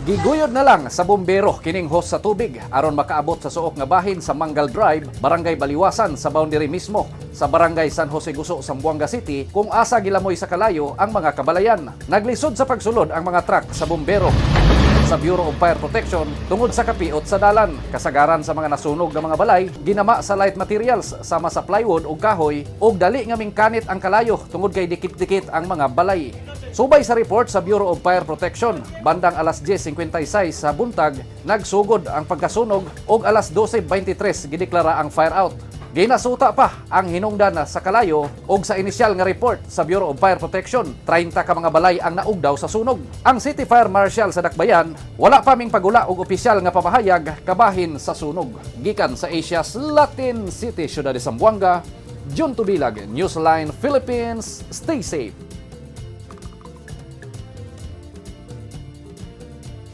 Giguyod na lang sa bumbero kining hose sa tubig aron makaabot sa suok nga bahin sa Manggal Drive, Barangay Baliwasan, sa boundary mismo sa Barangay San Jose Guso, Zamboanga City, kung asa gilamoy sa kalayo ang mga kabalayan. Naglisod sa pagsulod ang mga truck sa bumbero sa Bureau of Fire Protection tungod sa kapiot sa dalan. Kasagaran sa mga nasunog nga mga balay, ginama sa light materials sama sa plywood ug kahoy ug dali nga mingkanit ang kalayo tungod kay dikit-dikit ang mga balay. Subay sa report sa Bureau of Fire Protection, bandang alas 10:56 sa buntag, nagsugod ang pagkasunog ug alas 12:23 gideklara ang fire out. Ginasuta pa ang hinungdan sa kalayo ug sa inisyal nga report sa Bureau of Fire Protection, 30 ka mga balay ang naugdaw sa sunog. Ang City Fire Marshal sa Dakbayan, wala pa ming pagula og opisyal nga pamahayag kabahin sa sunog. Gikan sa Asia's Latin City, Ciudad de Zamboanga, Jun Tubilag, Newsline Philippines, stay safe.